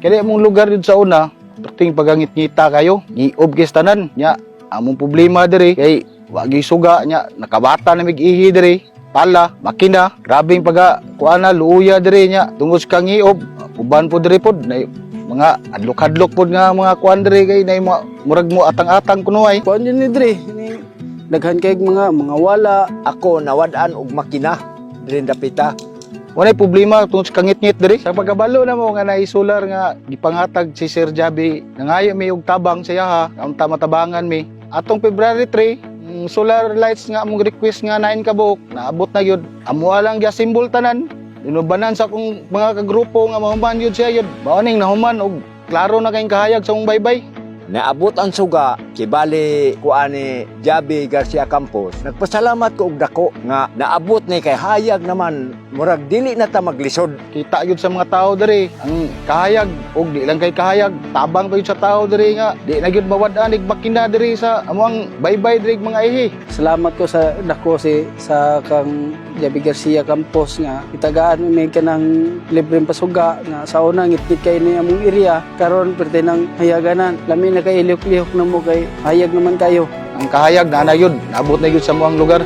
Kaya among lugar yun sa una, perting pagangit-ngita kayo, ngiob kay sa tanan nya. Among problema diri kay wa gyud suga nya, nakabata na mig ihi diri, pala, makina, grabeng paga kuana, luuya diri nya tungod sa kangiob. Uban po diri pod na mga adlok-adlok pod nga mga kuan diri kay nay mga murag mo atang-atang kuno ay. Kuan yun ni dre, ni daghan kay mga wala. Ako nawad-an og makina diri dapita. Walay problema tungod sa kangitngit diri. Sa pagkabalo na mo nga naay solar nga gipanghatag si Sir Javi, nangayo mi og tabang sa iyaha, unta matabangan mi. Atong February 3, ang solar lights nga among request nga 9 ka buok, naabot na gyud. Amuha lang symbol tanan. Inubanan sa akong mga kagrupo nga mahuman gyud siya gyud. Mao ning nahuman og klaro na kayong kahayag sa akong baybay. Naabot ang suga kibali kuani Javi Garcia Campos. Nagpasalamat ko og dako nga naabot ni kay hayag naman, murag dili na ta maglisod. Kita gyud sa mga tao diri ang kahayag, og di lang kay kahayag, tabang pa gyud sa tao diri nga di na gyud mawad-an ig makina diri sa amuang baybay diri mga ihi. Salamat ko sa dako si sa kang Javi Garcia Campos nga itagaan mi kanang libreng pasuga nga sa una ngitngit kay ni among area, karon perte nang hayaganan, lami na kay lihok-lihok na mo kay hayag naman kayo. Ang kahayag na yun, naabot na yun sa muang lugar.